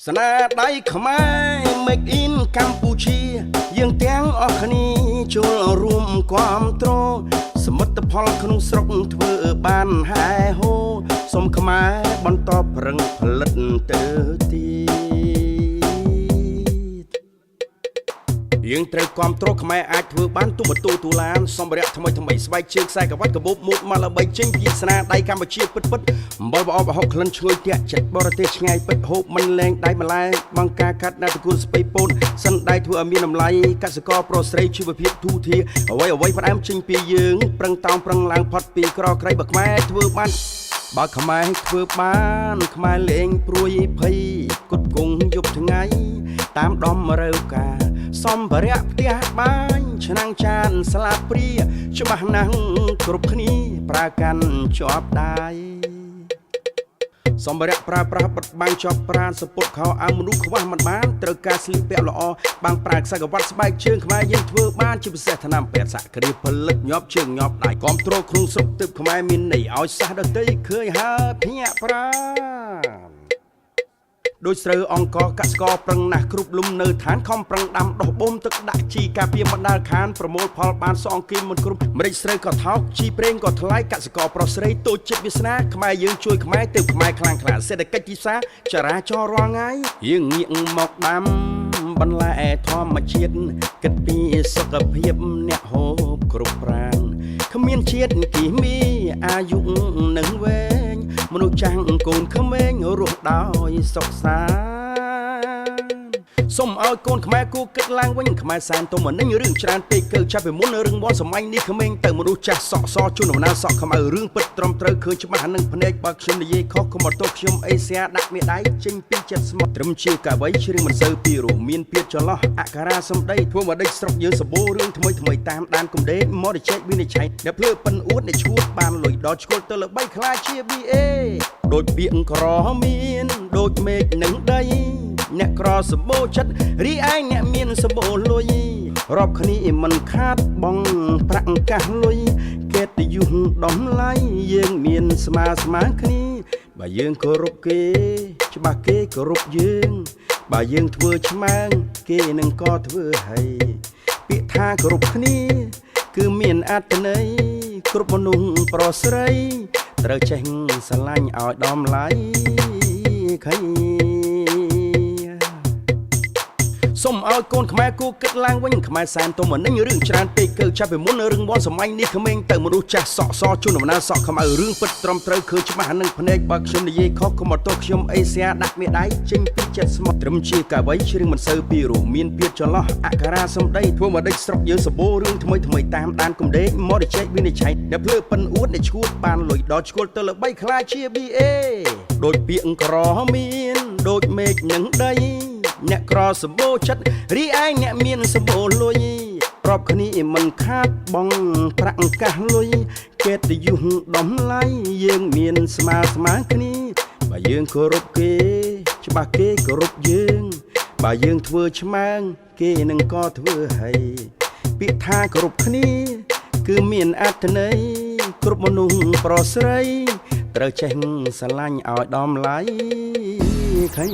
ស្នាដៃខ្មែរ Make in កម្ពុជា យើងទាំងអស់គ្នាចូលរួមគាំទ្រសមិទ្ធផលក្នុងស្រុកធ្វើបានហែហូសូមខ្មែរបន្តប្រឹងផលិតទៅទៀត យើងត្រូវគ្រប់គ្រងខ្មែរអាចធ្វើបានទូម៉ូតូទូឡានសម្ភារៈថ្មីថ្មីស្បែកជើងខ្សែក្រវ៉ាត់កាបូបម៉ូតម៉ាល់ល្បីចេញពីស្នាដៃកម្ពុជាពិតពិតអំបិលបអបហុកក្លិនឈ្ងុយតាក់ចិត្តបរទេសឆ្ងាយពិតហូបមិនលែងដៃម្លែងបង្ការកាត់នៅត្រកូលស្ពៃពោតសិនដៃធ្វើឲ្យមានតម្លៃកសិករប្រុសស្រីជីវភាពទូធាអ្វីអ្វីផ្ដើមចេញពីយើងប្រឹងតោងប្រឹងឡើងផុតពីក្រក្រៃបើខ្មែរធ្វើបានបើខ្មែរធ្វើបានខ្មែរលេងព្រួយភ័យគុតគង់យប់ថ្ងៃតាមដំរើការសម្ភារៈផ្ទះបាយឆ្នាំងចានស្លាបព្រាច្បាស់ណាស់គ្រប់គ្នាប្រើកាន់ជាប់ដៃសម្ភារៈប្រើប្រាស់បិទបាំងជាប់ប្រានសពុតខោអាវមនុស្សខ្វះមិនបានត្រូវការស្លៀកពាក់ល្អបាំងប្រើខ្សែក្រវ៉ាត់ស្បែកជើងខ្មែរយើងធ្វើបានជាពិសេសថ្នាំពេទ្យសហគ្រាសផលិតញាប់ជើងញាប់ដៃគាំទ្រក្នុងស្រុកទើបខ្មែរមានន័យឲ្យសះដតីឃើញហើយភ្ញាក់ប្រាន ដូចស្រូវអង្គកសិករប្រឹងណាស់គ្រប់លំនៅឋានខំប្រឹងដាំដុះបូមទឹកដាក់ជីការពារបណ្ដាលខានប្រមូលផលបានសងគីមិនគ្រប់ម្រេចស្រូវក៏ថោកជីប្រេងក៏ថ្លៃកសិករប្រុសស្រីតូចចិត្តវាសនាខ្មែរយើងជួយខ្មែរទើបខ្មែរខ្លាំងក្លាសេដ្ឋកិច្ចទីផ្សារចរាចរណ៍រាល់ថ្ងៃយើងងាកមកដាំបន្លែធម្មជាតិគិតពីសុខភាពអ្នកហូបគ្រប់ប្រាណគ្មានជាតិគីមីអាយុនឹងវែងមនុស្សចាស់កូនក្មេងរស់ដោយសុខសាន្តសូមឲ្យកូនខ្មែរគូគិតឡើងវិញខ្មែរសែនទុំនិញរឿងច្រើនពេកកើចាប់ពីមុនរឿងមន់សម័យនេះក្មេងទៅមនុស្សចាស់សក់សជូនដំណើរសក់ខ្មៅរឿងពិតត្រឹមត្រូវឃើញច្បាស់នឹងភ្នែកបើខ្ញុំនិយាយខុសកុំមកទោសខ្ញុំអេសៀដាក់មេដៃចេញពីចិត្តស្មោះត្រឹមជាកវីច្រៀងមិនសូវពីរោះមានពាក្យចន្លោះអក្សរាសម្ដីធ្វើមកដេចស្រុកយើងសម្បូររឿងថ្មីថ្មីតាមដានគុំដេកមកទៅចែកវិនិច្ឆ័យអ្នកភ្លើប៉ិនអួតអ្នកឈួតបានលុយដល់ឈួលទៅលើបីខ្លាចជា BA ដូចពាក្យក្រមានដូចមេឃនឹងដីអ្នកក្រសម្បូរចិត្តរីឯងអ្នកមានសម្បូរលុយរាប់គ្នាមិនខាតបងប្រាក់កាសលុយកិត្តិយសតម្លៃយើងមានស្មើស្មើគ្នាបើយើងគោរពគេច្បាស់គេគោរពយើងបើយើងធ្វើឆ្មើងគេនឹងក៏ធ្វើឲ្យពាក្យថាគោរពគ្នាគឺមានអត្ថន័យគ្រប់មនុស្សប្រុសស្រីត្រូវចេះស្រឡាញ់ឲ្យតម្លៃខៃសូមឲ្យកូនខ្មែរគូគិតឡើងវិញខ្មែរសែនទុំនិញរឿងច្រើនពេកកើចាប់ពីមុនរឿងមន់សម័យនេះក្មេងទៅមនុស្សចាស់សក់សជូនដំណើរសក់ខ្មៅរឿងពិតត្រឹមត្រូវឃើញច្បាស់នឹងភ្នែកបើខ្ញុំនិយាយខុសកុំមកទោសខ្ញុំអេសៀដាក់មេដៃចេញពីចិត្តស្មោះត្រឹមជាកវីច្រៀងមិនសូវពីរោះមានពាក្យចន្លោះអក្សរាសម្ដីធ្វើមកដេចស្រុកយើងសម្បូររឿងថ្មីថ្មីតាមដានគុំដេកមកទៅចែកវិនិច្ឆ័យអ្នកភ្លើប៉ិនអួតអ្នកឈួតបានលុយដល់ឈួលទៅលើបីខ្លាចជា BA ដូចពាក្យក្រមានដូចមេឃនឹងដីអ្នកក្រសម្បូរចិត្តរីឯងអ្នកមានសម្បូរលុយប្របគ្នាមិនខាតបងប្រាក់កាសលុយកិត្តិយសតម្លៃយើងមានស្មើស្មើគ្នាបើយើងគោរពគេច្បាស់គេគោរពយើងបើយើងធ្វើឆ្មើងគេនឹងក៏ធ្វើឲ្យពាក្យថាគោរពគ្នាគឺមានអត្ថន័យគ្រប់មនុស្សប្រុសស្រីត្រូវចេះស្រឡាញ់ឲ្យតម្លៃខៃ